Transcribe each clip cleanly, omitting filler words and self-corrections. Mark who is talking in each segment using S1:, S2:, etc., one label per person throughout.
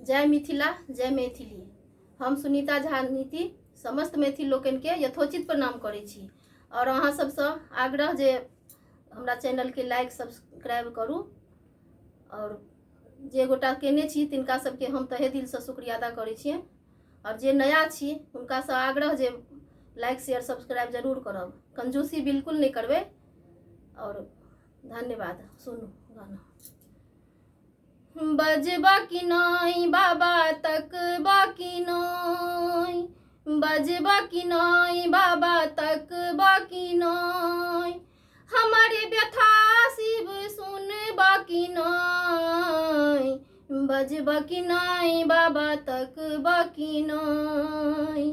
S1: जय मिथिला, जय मैथिली। हम सुनीता झा नीति समस्त मैथिल लोकनिके यथोचित प्रणाम करै छी आओर अहाँ सबसँ आग्रह जे हमरा चैनलके लाइक सब्सक्राइब करू आओर जे गोटा केने छी तिनका सबके हम तहे दिलसँ शुक्रिया अदा करै छियनि आओर जे नया छी हुनकासँ आग्रह जे लाइक शेयर सब्सक्राइब जरूर करब, कंजूसी बिल्कुल नहि करबै। आओर धन्यवाद। सुनू गाना। बजबा कि नहि बाबा तकबा कि नहि, बजबा कि नहि बाबा तकबा कि नहि, हमर व्यथा शिव सुनबा कि नहि, बजबा कि नहि बाबा तकबा कि नहि,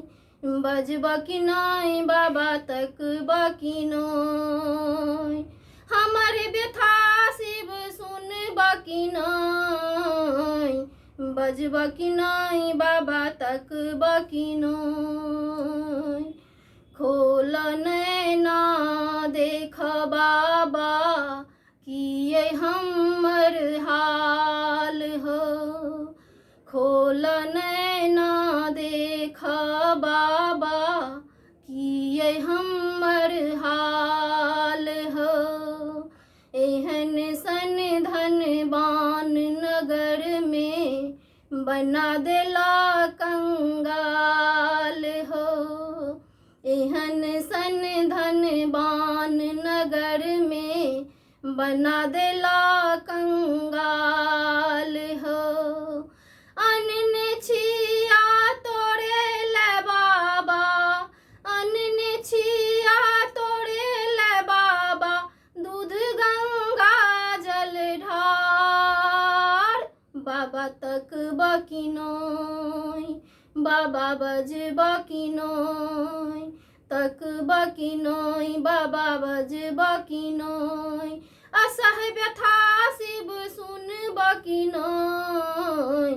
S1: बजबा कि नहि बाबा तकबा कि नहि, हमर व्यथा शिव सुनबा कि नहि, बजबा कि नहि बाबा तकबा कि नहि। खोल नैना देख बाबा किए हमर हाल हो, खोल नैना देख बाबा किए हमर हाल हो, एहन सन धनवान नगर में बना देला कंगाल हो, एहन सन धनवान नगर में बना देला कंगाल हो। अनने छिया तोरे ले बाबा, अनने छिया तोरे ले बाबा, दूध गंगा जल ढार, बाबा तक बकिनोय बाबा बजबा किनोय, तक बकिनोय बाबा बजबा किनोय, असह व्यथा शिव सुन बकिनोय,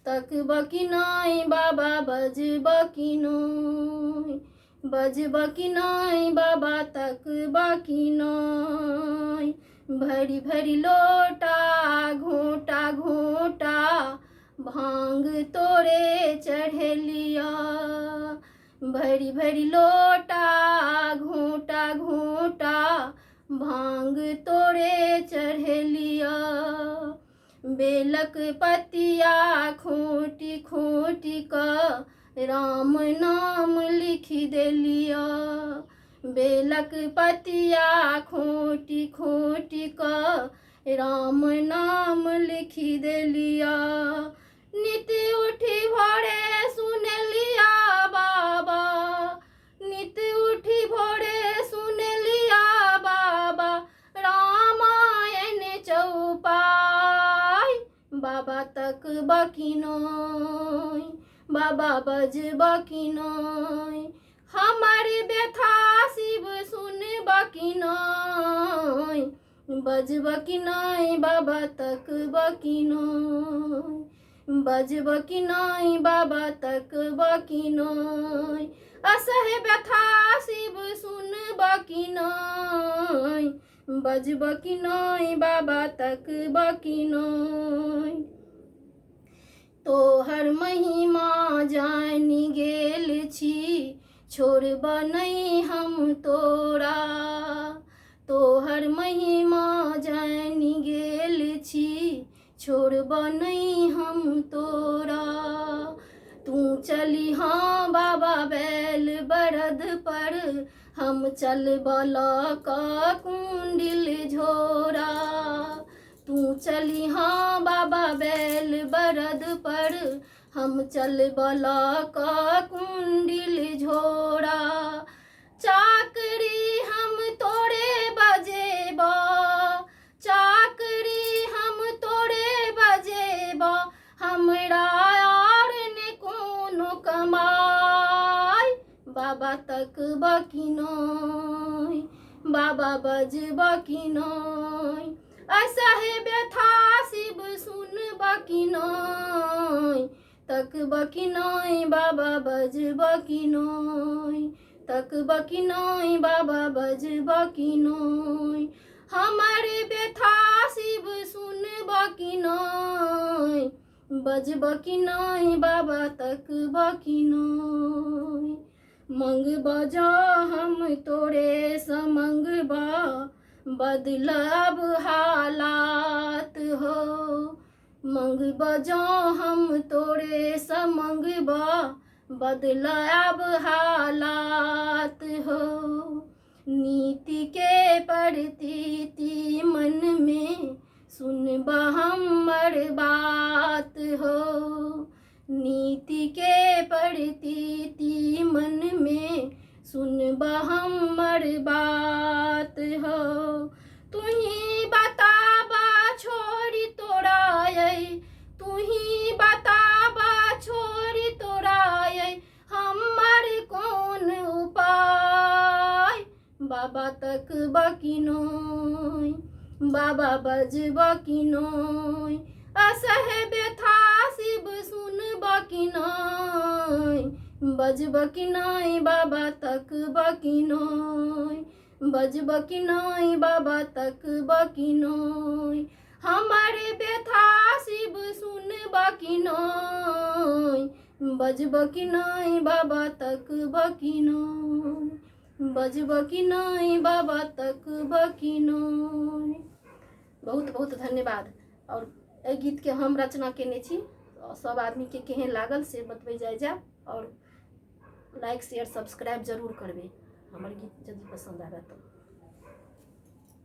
S1: तक बकिनोय बाबा बजबा किनोय, बजबा किनोय बाबा तक बकिनोय। भरि भरि लोटा घोटा घोटा भांग तोरे चढ़ेलिया, भरि भरि लोटा घोटा घोटा भांग तोरे चढ़ेलिया, बेलक पतिया खोटि खोटि कऽ राम नाम लिखि देलिया, बेलक पतिया खोटि खोटि कऽ राम नाम लिखि देलिया। नित उठि भोरे सुनलिया बाबा, नित उठि भोरे सुनलिया बाबा, रामायण चौपाई, बाबा तक बकिनोय बाबा बजबा किनोय, हमर व्यथा शिव सुनबा किनोय, बजबा किनोय बाबा तकबा किनोय, बजबा किनोय बाबा तकबा किनोय, असह व्यथा शिव सुनबा किनोय, बजबा किनोय बाबा तकबा किनोय। तोहर महिमा जानि गेल छी, छोड़ब नहि हम तोरा, तोहर महिमा जानि गेल छी, छोड़ब नहि हम तोरा। तू चली हाँ बाबा बैल बरद पर, हम चलब लऽ कऽ कुण्डिल झोरा, तू चली हाँ बाबा बैल बरद पर, हम चलब लऽ कऽ कुण्डिल झोरा। चाकरी हम तोरे बजेबा, चाकरी हम तोरे बजेबा, हमरा आर ने कोनो कमाई, बाबा तकबा किनोय बाबा बजबा किनोय, असह व्यथा शिव सुनबा किनोय, तकबा किनोय बाबा बजबा किनोय, तकबा किनोय बाबा बजबा किनोय, हमर व्यथा शिव सुनबा किनोय, बजब कि नहि बाबा तकब कि नहि। मंगब जँ हम तोरे सँ मंगब बदलब हालात हो। मंगब जँ हम तोरे सँ मंगब बदलब हालात हो। नीति के प्रतीति मन में सुनब हमर बात हो। नीति के प्रतीति मन में सुनब हमर बात हो। तुही बताबा छोड़ी तोरायै, तुही बताबा छोड़ी तोरायै, हमर कोन उपाय। बाबा तकब कि नहि, बाबा बजब कि नहि, असह व्यथा शिव सुनब कि नहि। बजब कि नहि बाबा तकब कि नहि, बजब कि नहि बाबा तकब कि नहि, हमर व्यथा शिव सुनब कि नहि। बजब कि नहि बाबा तकब कि नहि, बजब कि नहि बाबा तकब कि नहि। बहुत बहुत धन्यवाद। और एहि गीतके हम रचना केने छी, सब आदमीके केहन लागल से बतबै जाय जायब और लाइक शेयर सब्सक्राइब जरूर करबै हमर गीत यदि पसंद आबे तो।